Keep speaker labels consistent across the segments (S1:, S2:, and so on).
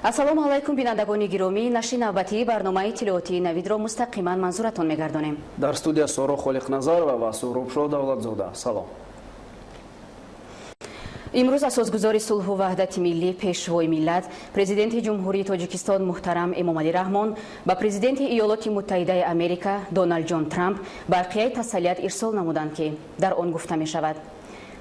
S1: Ассалому алайкум, бинандагони гиромӣ. Нашри навбатии барномаи иттилоотии Навидро мустақиман манзуратон мегардонем.
S2: Дар студия Соро Холиқназарова ва Суҳробшо Давлатзода. Салом.
S1: Имрӯз асосгузори сулҳу ваҳдати миллӣ, пешвои миллат, президенти Ҷумҳурии Тоҷикистон муҳтарам Эмомалӣ Раҳмон ба президенти Иёлоти Муттаҳидаи Америка Доналд Ҷон Трамп барқияи тасаллият ирсол намуданд, ки дар он гуфта мешавад: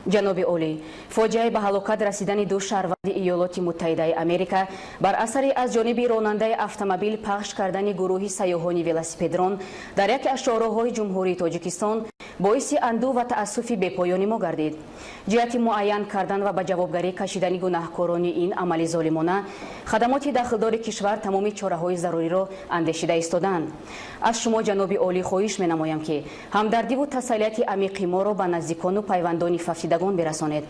S1: Ҷаноби олӣ, фоҷиаи ба ҳалокат расидани ду шаҳрванди Иёлоти Муттаҳидаи Америка бар асари аз ҷониби ронандаи автомобил пахш кардани гурӯҳи сайёҳони велосипедрон дар яке аз шоҳроҳҳои Ҷумҳурии Тоҷикистон боиси андӯҳ ва таассуфи бепоёни мо гардид. Ҷиҳати муайян кардан ва ба ҷавобгарӣ кашидани гунаҳкорони ин амали золимона хадамоти дахлдори кишвар тамоми чораҳои заруриро андешида истодаанд. Аз шумо, ҷаноби олӣ, хоҳиш менамоям, ки ҳамдардиву тасаллияти амиқи моро ба наздикону пайвандони фавтидагон бирасонед.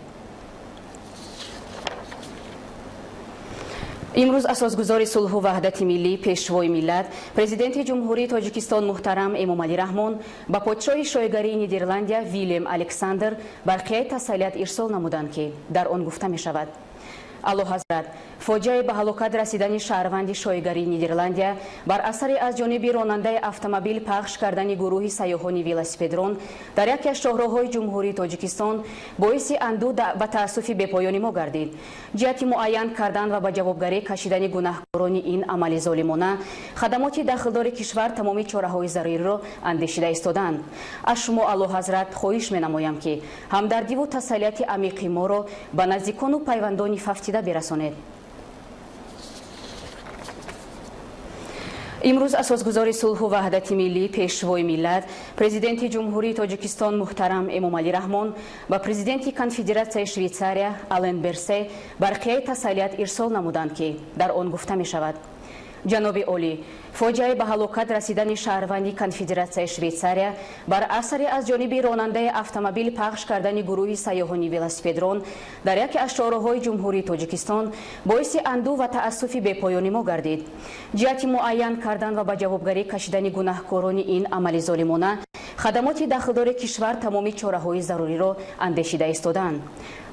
S1: Имрӯз асосгузори сулҳу ваҳдати миллӣ, пешвои миллат, президенти Ҷумҳурии Тоҷикистон муҳтарам Эмомалӣ Раҳмон ба подшоҳи шоҳигарии Нидерландия Вилем Александр барқияи тасаллият ирсол намуданд, ки дар он гуфта мешавад: Аллоҳазрат, фоҷиаи ба ҳалокат расидани шаҳрванди шоҳигарии Нидерландия бар асари аз ҷониби ронандаи автомобил пахш кардани гурӯҳи сайёҳони велосипедрон дар яке аз шоҳроҳҳои Ҷумҳурии Тоҷикистон боиси андӯҳ ва таассуфи бепоёни мо гардид. Ҷиҳати муайян кардан ва ба ҷавобгарӣ кашидани гунаҳкорони ин амали золимона хадамоти дахлдори кишвар тамоми чораҳои заруриро андешида истодаанд. Аз шумо, Аллоҳазрат, хоҳиш менамоям, ки ҳамдардиву тасаллияти амиқи моро ба наздикону пайвандони фавтида бирасонед. Имрӯз асосгузори сулҳу ваҳдати миллӣ, пешвои миллат, президенти Ҷумҳурии Тоҷикистон муҳтарам Эмомалӣ Раҳмон ба президенти Конфедератсияи Швейтсария Ален Берсе барқияи тасаллият ирсол намуданд, ки дар он гуфта мешавад: Ҷаноби олӣ, фоҷиаи ба ҳалокат расидани шаҳрванди Конфедератсияи Швейтсария бар асари аз ҷониби ронандаи автомобил пахш кардани гурӯҳи сайёҳони велосипедрон дар яке аз шоҳроҳҳои Ҷумҳурии Тоҷикистон боиси андӯҳ ва таассуфи бепоёни мо гардид. Ҷиҳати муайян кардан ва ба ҷавобгарӣ кашидани гунаҳкорони ин амали золимона хадамоти дахлдори кишвар тамоми чораҳои заруриро андешида истодаанд.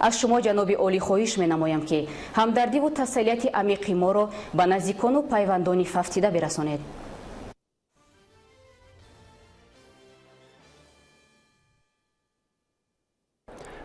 S1: Аз шумо, ҷаноби олӣ, хоҳиш менамоям, ки ҳамдардиву тасаллияти амиқи моро ба наздикону пайвандони фавтида бирасонед.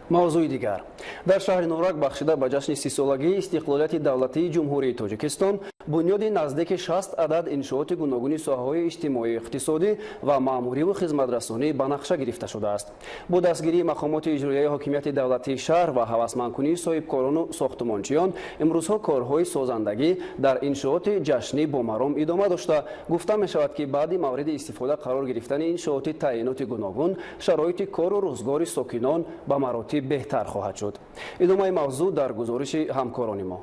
S2: Мавзӯи дигар. Дар шаҳри Норак бахшида ба ҷашни 30-солагии истиқлолияти давлатии Ҷумҳурии Тоҷикистон бунёди наздики 60 адад иншооти гуногуни соҳаҳои иҷтимоӣ, иқтисодӣ ва маъмуриву хизматрасонӣ ба нақша гирифта шудааст. Бо дастгирии мақомоти иҷроияи ҳокимияти давлатии шаҳр ва ҳавасмандкунии соҳибкорону сохтумончиён имрӯзҳо корҳои созандагӣ дар иншооти ҷашнӣ бо маром идома дошта, гуфта мешавад, ки баъди мавриди истифода қарор гирифтани иншооти таъиноти гуногун шароити кору рӯзгори сокинон ба маротиб беҳтар хоҳад шуд. Идомаи мавзӯъ дар гузориши ҳамкорони мо.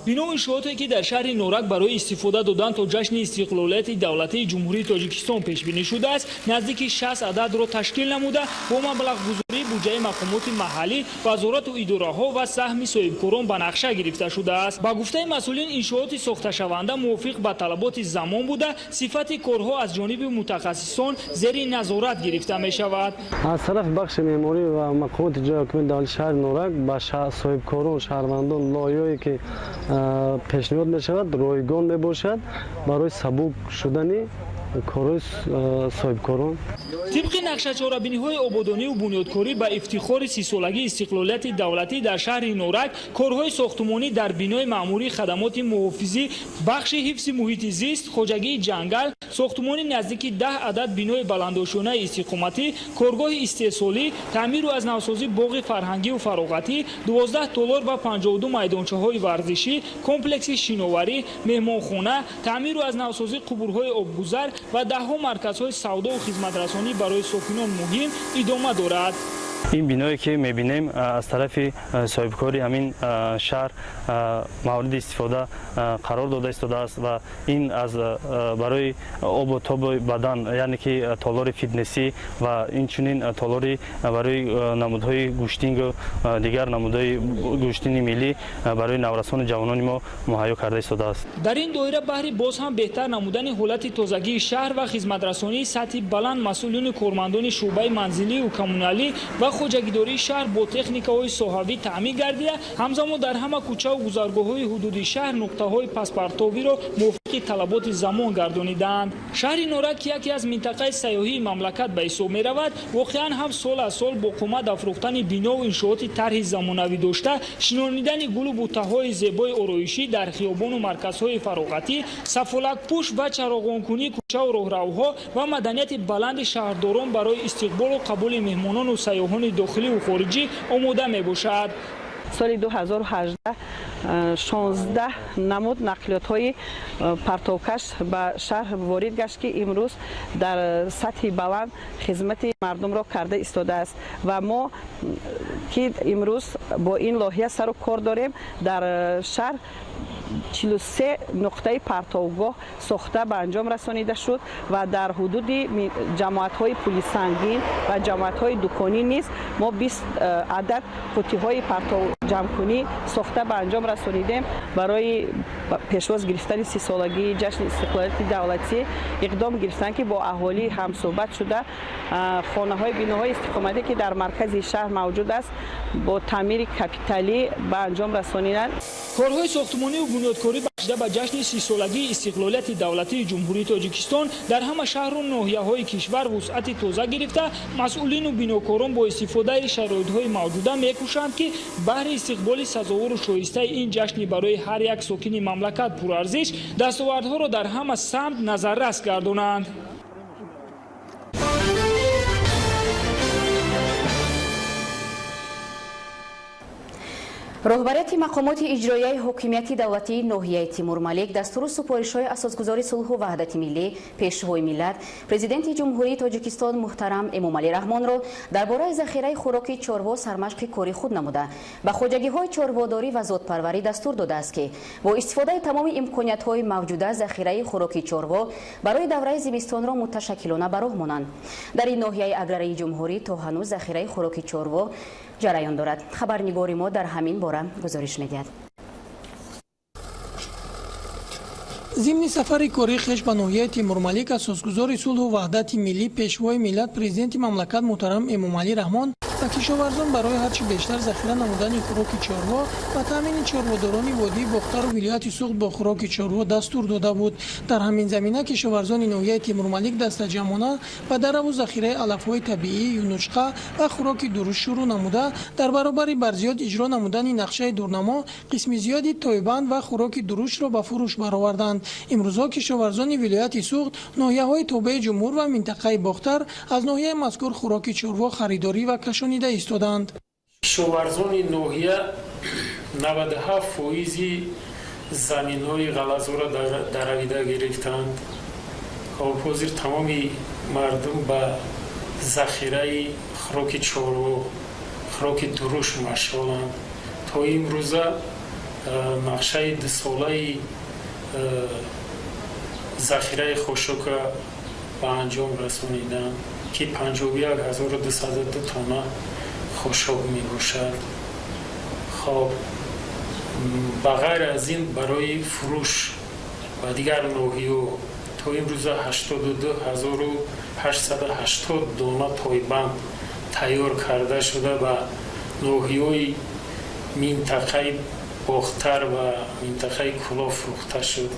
S3: Бино иншооте, ки дар шаҳри Норак барои истифода додан то ҷашни истиқлолияти давлатии Ҷумҳурии Тоҷикистон пешбинӣ шудааст, наздики 60 ададро ташкил намуда, бо маблағгузории буҷаи мақомоти маҳаллӣ, вазорату идораҳо ва саҳми соҳибкорон ба нақша гирифта шудааст. Ба гуфтаи масъулин, иншооти сохташаванда мувофиқ ба талаботи замон буда, сифати корҳо аз ҷониби мутахассисон зери назорат гирифта мешавад.
S4: Аз тарафи бахши меъморӣ ва мақомоти иҷроияи ҳокимияти давлатии шаҳри Норак ба соҳибкорон, шаҳрвандон лоиҳаое ки пешниҳод мешавад, ройгон мебошад барои сабук шудани корҳои соҳибкорон.
S3: Тибқи нақшачорабиниҳои ободониву бунёдкорӣ ба ифтихори 30-солагии истиқлолияти давлатӣ дар шаҳри Норак корҳои сохтумонӣ дар бинои маъмурии хадамоти муҳофизӣ, бахши ҳифзи муҳити зист, хоҷагии ҷангал, сохтумони наздики 10 адад бинои баландошёнаи истиқоматӣ, коргоҳи истеҳсолӣ, таъмиру аз навсозӣ боғи фарҳангиву фароғатӣ, 12 толор ва 52 майдончаҳои варзишӣ, комплекси шиноварӣ, меҳмонхона, таъмиру аз навсозӣ қубурҳои обгузар ва даҳҳо марказҳои савдову хизматрасонӣ барои сокинон муҳим идома дорад.
S4: Ин биное ки мебинем, аз тарафи соҳибкори ҳамин шаҳр мавриди истифода қарор дода истодааст ва ин аз барои обу тоби бадан, яъне ки толори фитнесӣ ва инчунин толори барои намудҳои гӯштингу дигар намудҳои гӯштини миллӣ барои наврасону ҷавонони мо муҳайё карда истодааст.
S3: Дар ин доира баҳри боз ҳам беҳтар намудани ҳолати тозагии шаҳр ва хизматрасонии сатҳи баланд, масъулину кормандони шӯъбаи манзилию коммуналӣ ва хоҷагидории шаҳр бо техникаҳои соҳавӣ таъмин гардида, ҳамзамон дар ҳама кӯчаву гузаргоҳҳои ҳудуди шаҳр нуқтаҳои паспартовиро мувофиқи талаботи замон гардонидаанд. Шаҳри Норак, ки яке аз минтақаи сайёҳии мамлакат ба ҳисоб меравад, воқеан ҳам сол аз сол бо қомат афрӯхтани бинову иншооти тарҳи замонавӣ дошта, шинонидани гулу бутаҳои зебои ороишӣ дар хиёбону марказҳои фароғатӣ, сафолакпӯш ва чароғонкунии кӯчаву роҳравҳо ва маданияти баланди шаҳрдорон барои истиқболу қабули меҳмонону сайёҳони дохиливу хориҷӣ омода мебошад.
S5: Соли 2018 16 намуд нақлиётҳои партовкаш ба шаҳр ворид гашт, ки имрӯз дар сатҳи баланд хизмати мардумро карда истодааст. Ва мо ки имрӯз бо ин лоҳия сару кор дорем, дар шаҳр 43 нуқтаи партовгоҳ сохта ба анҷом расонида шуд ва дар ҳудуди ҷамоатҳои пулисангин ва ҷамоатҳои дуконӣ низ мо 20 адад қуттиҳои партовҷамъкунӣ сохта ба анҷом расонидем. Барои пешвоз гирифтани 30-солагии ҷашни истиқлолияти давлатӣ иқдом гирифтанд, ки бо аҳолӣ ҳамсӯҳбат шуда, хонаҳои биноҳои истиқоматӣ, ки дар маркази шаҳр мавҷуд аст, бо таъмири капиталӣ ба анҷом расониданд.
S3: Корҳои сохтмониву бунёдкорӣ бахшида ба ҷашни 30-солагии истиқлолияти давлатии Ҷумҳурии Тоҷикистон дар ҳама шаҳру ноҳияҳои кишвар вусъати тоза гирифта, масъулину бинокорон бо истифодаи шароитҳои мавҷуда мекӯшанд, ки баҳри истиқболи сазовору шоистаи ин ҷашни барои ҳар як сокини мамлакат пурарзиш дастовардҳоро дар ҳама самт назаррас гардонанд.
S1: Роҳбарияти мақомоти иҷроияи ҳокимияти давлатии ноҳияи Тимурмалик дастуру супоришҳои асосгузори сулҳу ваҳдати миллӣ, пешвои миллат, президенти Ҷумҳурии Тоҷикистон муҳтарам Эмомалӣ Раҳмонро дар бораи захираи хӯроки чорво сармашқи кори худ намуда, ба хоҷагиҳои чорводорӣ ва зодпарварӣ дастур додааст, ки бо истифодаи тамоми имкониятҳои мавҷуда захираи хӯроки чорво барои давраи зимистонро муташаккилона ба роҳ монанд. Дар ин ноҳияи аграрии ҷумҳурӣ то ҳанӯз захираи хӯроки чорво ҷараён дорад. Хабарнигори мо дар ҳамин бора гузориш медиҳад.
S6: Зимни сафари кории хеш ба ноҳияи Тимурмалик асосгузори сулҳу ваҳдати миллӣ, пешвои миллат, президенти мамлакат муҳтарам Эмомалӣ Раҳмон ба кишоварзон барои ҳарчи бештар захира намудани хӯроки чорво ва таъмини чорводорони водии Бохтару вилояти Суғд бо хӯроки чорво дастур дода буд. Дар ҳамин замина кишоварзони ноҳияи Тимурмалик дастаҷамъона ба дараву захираи алафҳои табиӣ, юнучқа ва хӯроки дуруст шурӯъ намуда, дар баробари барзиёд иҷро намудани нақшаи дурнамо қисми зиёди тойбанд ва хӯроки дуруштро ба фурӯш бароварданд. Имрӯзҳо кишоварзони вилояти Суғд, ноҳияҳои тобеи ҷумҳур ва минтақаи Бохтар аз ноҳияи мазкур хӯроки чорво харидорӣ ва кашонида истодаанд.
S7: Кишоварзони ноҳия 97% заминҳои ғалазоро даравида гирифтанд. Ҳозир тамоми мардум ба захираи хӯроки чорво, хӯроки дуруш машғуланд. То имрӯза нақшаи дусолаи захираи хошока ба анҷом расониданд, ки 51202 тонна хошок мебошад. Хоб, ба ғайр аз ин барои фурӯш ба дигар ноҳиё то имрӯза 82880 дона тойбанд тайёр карда шуда ба ноҳиёи минтақаи Бохтар ва минтақаи Кӯлоб фурӯхта шуд.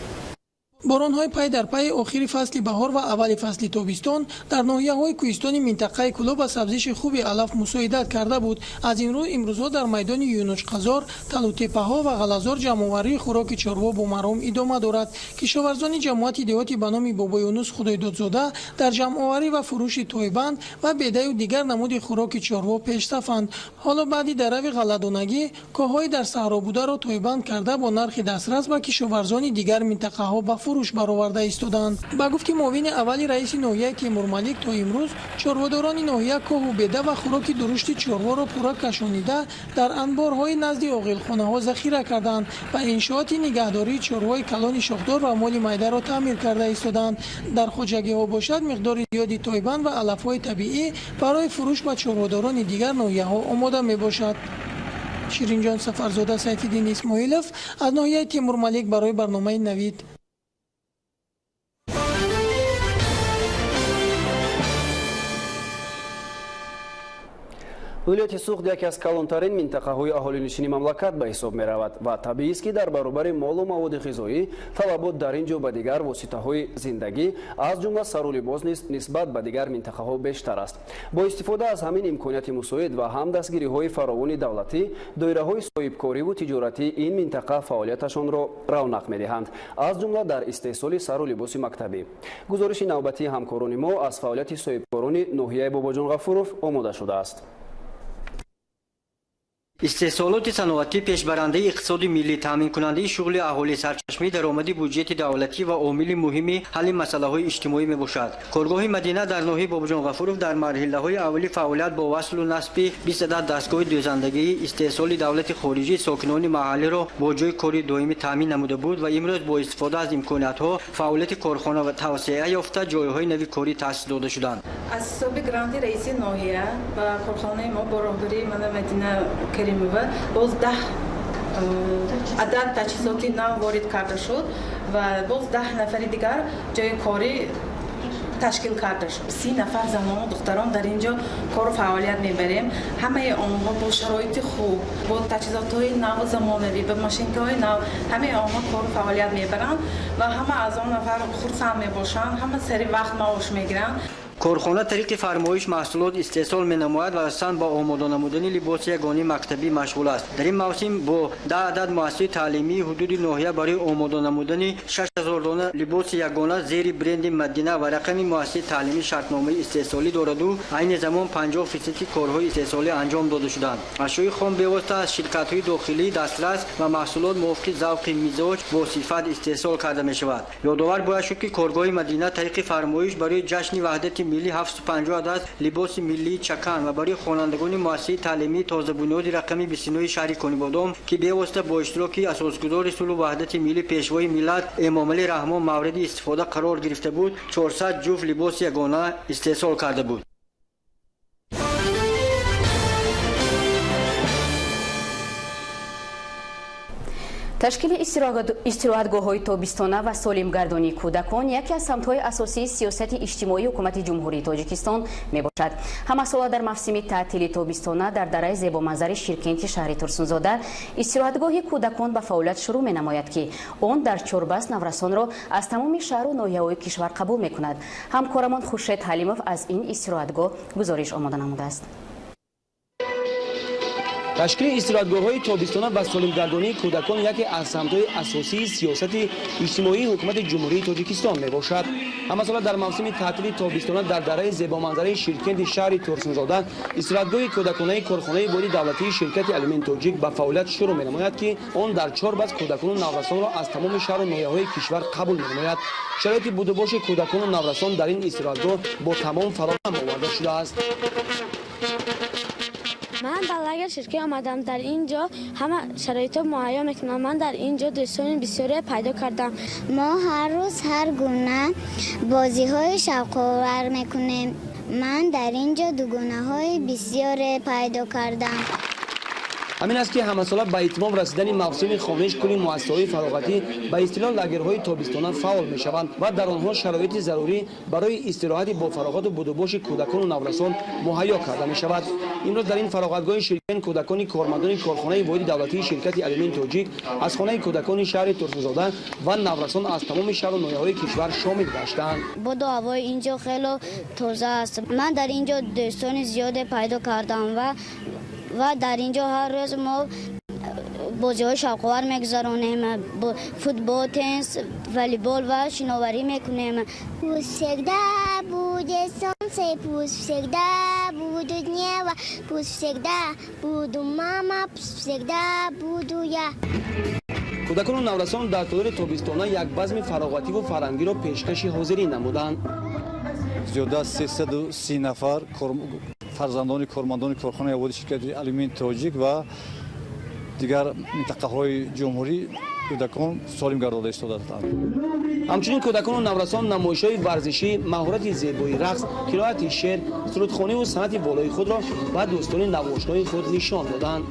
S6: Боронҳои пай дар пайи охири фасли баҳор ва аввали фасли тобистон дар ноҳияҳои кӯҳистони минтақаи Кӯлоб ба сабзиши хуби алаф мусоидат карда буд. Аз ин рӯ имрӯзҳо дар майдони Юнучқазор, Талутепаҳо ва Ғалазор ҷамъоварии хӯроки чорво бо маром идома дорад. Кишоварзони ҷамоати деҳоти ба номи Бобои Юнус Худойдодзода дар ҷамъоварӣ ва фурӯши тойбанд ва бедаю дигар намуди хӯроки чорво пешсафанд. Ҳоло баъди дарави ғалладонагӣ коҳҳои дар саҳро бударо тойбанд карда бо нархи дастрас ба кишоварзони дигар минтақаҳо ба фурӯш бароварда истодаанд. Ба гуфти муовини аввали раиси ноҳияи Тимурмалик, то имрӯз чорводорони ноҳия коҳу беда ва хӯроки дурушти чорворо пурра кашонида дар анборҳои назди оғилхонаҳо захира карданд ва иншооти нигаҳдории чорвои калони шохдор ва моли майдаро таъмир карда истодаанд. Дар хоҷагиҳо бошад миқдори зиёди тойбанд ва алафҳои табиӣ барои фурӯш ба чорводорони дигар ноҳияҳо омода мебошад. Ширинҷон Сафарзода, Сайфиддин Исмоилов аз ноҳияи Тимурмалик барои барномаи Навид.
S2: Вилояти Суғд яке аз калонтарин минтақаҳои аҳолинишини мамлакат ба ҳисоб меравад ва табиист, ки дар баробари молу маводи ғизоӣ талабот дар ин ҷо ба дигар воситаҳои зиндагӣ, аз ҷумла сару либос низ нисбат ба дигар минтақаҳо бештар аст. Бо истифода аз ҳамин имконияти мусоид ва ҳам дастгириҳои фаровони давлатӣ, доираҳои соҳибкориву тиҷоратии ин минтақа фаъолияташонро равнақ медиҳанд, аз ҷумла дар истеҳсоли сару либоси мактабӣ. Гузориши навбатии ҳамкорони мо аз фаъолияти соҳибкорони ноҳияи Бобоҷон Ғафуров омода шудааст.
S8: Истеҳсолоти саноатӣ пешбарандаи иқтисоди миллӣ, таъминкунандаи шуғли аҳолӣ, сарчашмаи даромади буҷети давлатӣ ва омили муҳими ҳалли масъалаҳои иҷтимоӣ мебошад. Коргоҳи Мадина дар ноҳияи Бобоҷон Ғафуров дар марҳилаҳои аввали фаъолият бо васлу насби 20 адад дастгоҳи дӯзандагии истеҳсоли давлати хориҷӣ сокинони маҳаллиро бо ҷойи кори доимӣ таъмин намуда буд ва имрӯз бо истифода аз имкониятҳо фаъолияти корхона ва тавсеа ёфта ҷойҳои нави корӣ таъсис дода шуданд.
S9: Аз ҳисоби гранти раиси ноҳия ба корхонаи мо бо роҳбарии мана Мадина Каримова боз 10 адад таҷҳизоти нав ворид карда шуд ва боз 10 нафари дигар ҷойи корӣ ташкил карда шуд. 30 нафар занону духтарон дар ин ҷо кору фаъолият мебарем. Ҳамаи онҳо бо шароити хуб, бо таҷҳизотҳои наву замонавӣ, ба машинкаҳои нав, ҳамаи онҳо кору фаъолият мебаранд ва ҳама аз он нафар хурсанд мебошанд, ҳама сари вақт маош мегиранд.
S8: Корхона тариқи фармоиш маҳсулот истеҳсол менамояд ва асосан ба омода намудани либоси ягонии мактабӣ машғул аст. Дар ин мавсим бо 10 адад муассисаи таълимии ҳудуди ноҳия барои омода намудани 6000 дона либоси ягона зери бренди Мадина ва рақами муассисаи таълимӣ шартномаи истеҳсолӣ дораду айни замон 50% корҳои истеҳсолӣ анҷом дода шуданд. Ашёи хом бевосита аз ширкатҳои дохилӣ дастрас ва маҳсулот мувофиқи завқи мизоҷ бо сифат истеҳсол карда мешавад. Ёдовар бояд шуд, ки коргоҳи Мадина тариқи фармоиш барои ҷашни ваҳдати миллӣ 750 адад либоси миллии чакан ва барои хонандагони муассисаи таълимии тозабунёди рақами 29 шаҳри Конибодом, ки бевосита бо иштироки асосгузори сулҳу ваҳдати миллӣ, пешвои миллат Эмомалӣ Раҳмон мавриди истифода қарор гирифта буд, 400 ҷуфт либоси ягона истеҳсол карда буд.
S1: Ташкили истироҳатгоҳҳои тобистона ва солимгардонии кӯдакон яке аз самтҳои асосии сиёсати иҷтимоии ҳукумати Ҷумҳурии Тоҷикистон мебошад. Ҳамасола дар мавсими таътили тобистона дар дараи зебоманзари Ширкенти шаҳри Турсунзода истироҳатгоҳи кӯдакон ба фаъолият шурӯъ менамояд, ки он дар чорбаст наврасонро аз тамоми шаҳру ноҳияҳои кишвар қабул мекунад. Ҳамкорамон Хуршед Ҳалимов аз ин истироҳатгоҳ гузориш омода намудааст.
S10: Ташкили истироҳатгоҳҳои тобистона ва солимгардонии кӯдакон яке аз самтҳои асосии сиёсати иҷтимоии ҳукумати Ҷумҳурии Тоҷикистон мебошад. Ҳамасола дар мавсими таътили тобистона дар дараи зебоманзараи Ширкенти шаҳри Турсунзода истироҳатгоҳи кӯдаконаи корхонаи воҳиди давлатии ширкати Алюмин Тоҷик ба фаъолият шурӯъ менамояд, ки он дар чор баст кӯдакону наврасонро аз тамоми шаҳру ноҳияҳои кишвар қабул менамояд. Шароити будубоши кӯдакону наврасон дар ин истироҳатгоҳ бо тамом фароҳам оварда шудааст.
S11: Ман ба лагер Ширкент омадам. Дар ин ҷо ҳама шароитҳо муҳайё мекунам. Ман дар ин ҷо дӯстони бисёре пайдо кардам.
S12: Мо ҳар рӯз ҳар гуна бозиҳои шавқовар мекунем. Ман дар ин ҷо дугонаҳои бисёре пайдо кардам.
S10: Ҳамин аст, ки ҳамасола ба итмом расидани мавсими хониш кулли муассисаҳои фароғатӣ, ба истилоҳ лагерҳои тобистона фаъол мешаванд ва дар онҳо шароити зарурӣ барои истироҳати бо фароғату будубоши кӯдакону наврасон муҳайё карда мешавад. Имрӯз дар ин фароғатгоҳи Ширкент кӯдакони кормандони корхонаи воҳиди давлатии ширкати Алюмин Тоҷик аз хонаи кӯдакони шаҳри Турсунзода ва наврасон аз тамоми шаҳру ноҳияҳои кишвар шомил гаштанд.
S12: Боду ҳавои ин ҷо хело тоза аст. Ман дар ин ҷо дӯстони зиёде пайдо кардам ва дар ин ҷо ҳар рӯз мо бозиҳои шавқовар мегузаронем, футбол, теннис, волейбол ва шиноварӣ мекунем.
S13: Пусть всегда будет солнце, пусть всегда будет небо, пусть всегда буду мама, пусть всегда буду я.
S10: Кӯдакону наврасон дар толори тобистона як базми фароғативу фарҳангиро пешкаши ҳозирин намуданд.
S14: Зиёда аз 330 нафар фарзандони кормандони корхонаи воҳиди ширкати Алюмин Тоҷик ва дигар минтақаҳои ҷумҳурӣ кӯдакон солим гардода истодаанд.
S10: Ҳамчунин кӯдакону наврасон намоишҳои варзишӣ, маҳорати зебои рақс, қироати шеър, сурудхониву санъати болои худро ба дӯстони навошнои худ нишон доданд.